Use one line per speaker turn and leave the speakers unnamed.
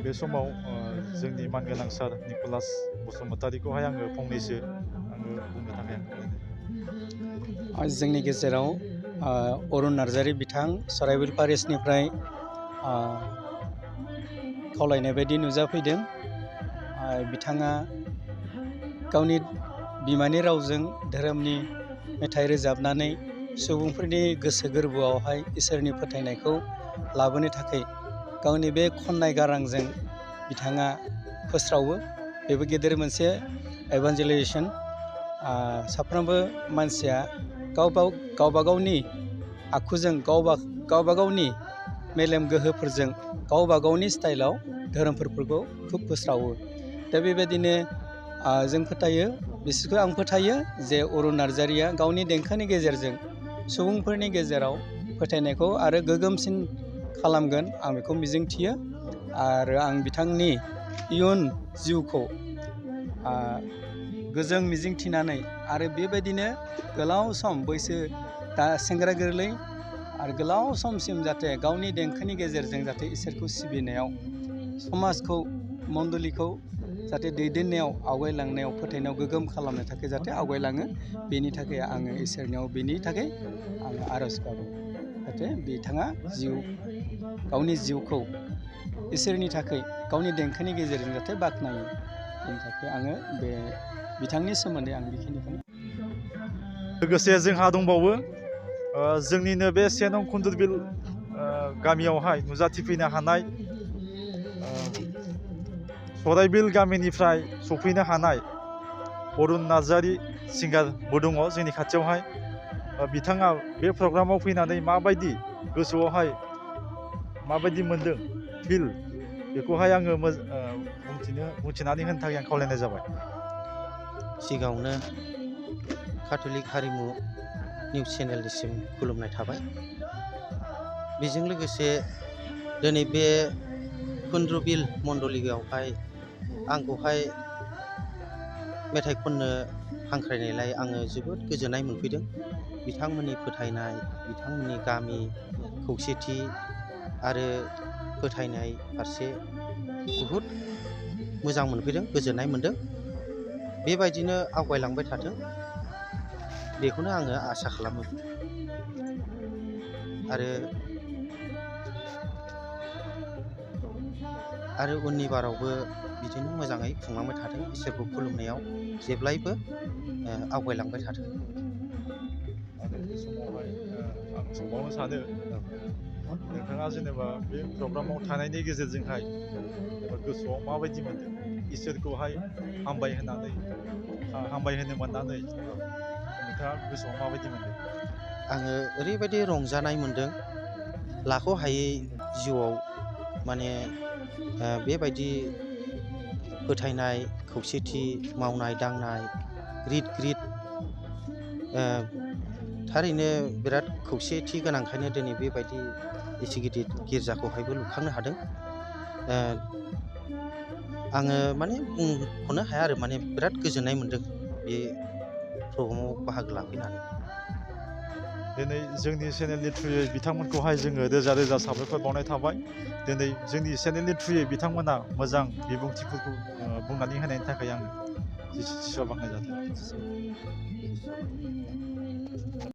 बे समाव जोंनि मानगोनां सार निकलास बसुमतारीखौहाय आङो फंनैसो बुंनो थाखाय
जोंनि गेजेराव अरुण नार्जारी बिथां सराइबिल पारिसनिफ्राय खावलायनाय बायदि नुजाफैदों। बिथाङा गावनि बिमानि रावजों धोरोमनि मेथाइ रोजाबनानै सुबुंफोरनि गोसो गोरबोआवहाय इसोरनि फोथायनायखौ लाबोनो थाखाय गावनि बे खन्नाय गारांजों बिथाङा फोस्रावो। बेबो गेदेर मोनसे एभान्जेलाइजेसन। साफ्रोमबो मानसिया गावबा गावनि आखुजों गावबा गावनि मेलेम गोहोफोरजों गावबा गावनि स्टाइलाव धोरोमफोरखौ खुब फोस्रावो। दा बेबायदिनो जों फोथायो, बिसोरखौ आं फोथायो जे अरुण नार्जारीया गावनि देंखोनि गेजेरजों सुबुंफोरनि गेजेराव फोथायनायखौ आरो गोगोमसिन खालामगोन, आं बेखौ मिजिंथियो। आरो आं बिथांनि इयुन जिउखौ गोजों मिजिंथिनानै आरो बेबायदिनो गोलाव सम बैसो दा सेंग्रा गोरलै आरो गोलाव समसिम जाहाथे गावनि देंखोनि गेजेरजों जाहाथे इसोरखौ सिबिनायाव समाजखौ मण्डलिखौ जाहाथे दैदेननायाव आवगायलांनायाव फोथायनायाव गोगोम खालामनो थाखाय जाहाथे आवगायलाङो, बेनि थाखाय आङो इसोरनियाव बेनि थाखाय आङो आर'ज गाबो जाहाथे बिथाङा गावनि जिउखौ इसोरनि थाखाय गावनि देंखोनि गेजेरजों जाहाथे बाख्नायो। बेनि थाखाय आङो बे बिथांनि सोमोन्दै आं बेखिनिखौनो।
लोगोसे जोंहा दंबावो जोंनिनो बे 1 नं खुन्दुरबिल गामियावहाय नुजाथिफैनो हानाय सराइबिल गामिनिफ्राय सफैनो हानाय अरुण नार्जारी सिंगारबो दङ जोंनि खाथियावहाय। बिथाङा बे प्रग्रामाव फैनानै माबायदि गोसोआवहाय माबायदि मोनदों फिल, बेखौहाय आङो बुंथिनानै होनो थाखाय आं खावलायनाय जाबाय।
सिगाङावनो काथलिक हारिमु निउस चेनेलनिसिम खुलुमनाय थाबाय। बेजों लोगोसे दिनै बे खुन्द्रुबिल मण्डलियावहाय आंखौहाय मेथाइ खननो हांख्रायनायलाय आङो जोबोद गोजोननाय मोनफैदों। बिथांमोननि फोथायनाय, बिथांमोननि गामि खौसेथि आरो फोथायनाय फारसे बहुद मोजां मोनफैदों, गोजोननाय मोनदों। बेबायदिनो आवगायलांबाय थाथों, बेखौनो आङो आसा खालामो। आरो उननि बारावबो बिदिनो मोजाङै खुंलांबाय थाथों, इसोरखौ खुलुमनायाव जेब्लायबो आवगायलांबाय थाथों।
आरो बे समावहाय आं सोंबावनो सानो, नोंथाङा जेनेबा बे प्रग्रामाव थानायनि गेजेरजोंहाय गोसोआव माबायदि मोनदों? इसोरखौहाय हामबायहोनो मोननानै नोंथाङा गोसोआव माबायदि मोनदों?
आङो ओरैबायदि रंजानाय मोनदों, लाख'हायै जिउआव माने बेबायदि फोथायनाय, खौसेथि, मावनाय दांनाय, रित गित थारैनो बिराद खौसेथि गोनांखायनो दिनै बेबायदि एसे गिदिर गिर्जाखौहायबो लुखांनो हादों। आङो माने बुंख'नो हाया आरो, माने बिराद गोजोननाय मोनदों बे प्रग्रामाव बाहागो लाफैनानै।
दिनै जोंनि चेनेलनि थ्रुयै बिथांमोनखौहाय जोङो रोजा रोजा साबायखर बावनाय थाबाय। दिनै जोंनि चेनेलनि थ्रुयै बिथांमोना मोजां बिबुंथिफोरखौ बुंनानै होनायनि थाखाय आङो जिसुआव बाख्नाय जादों।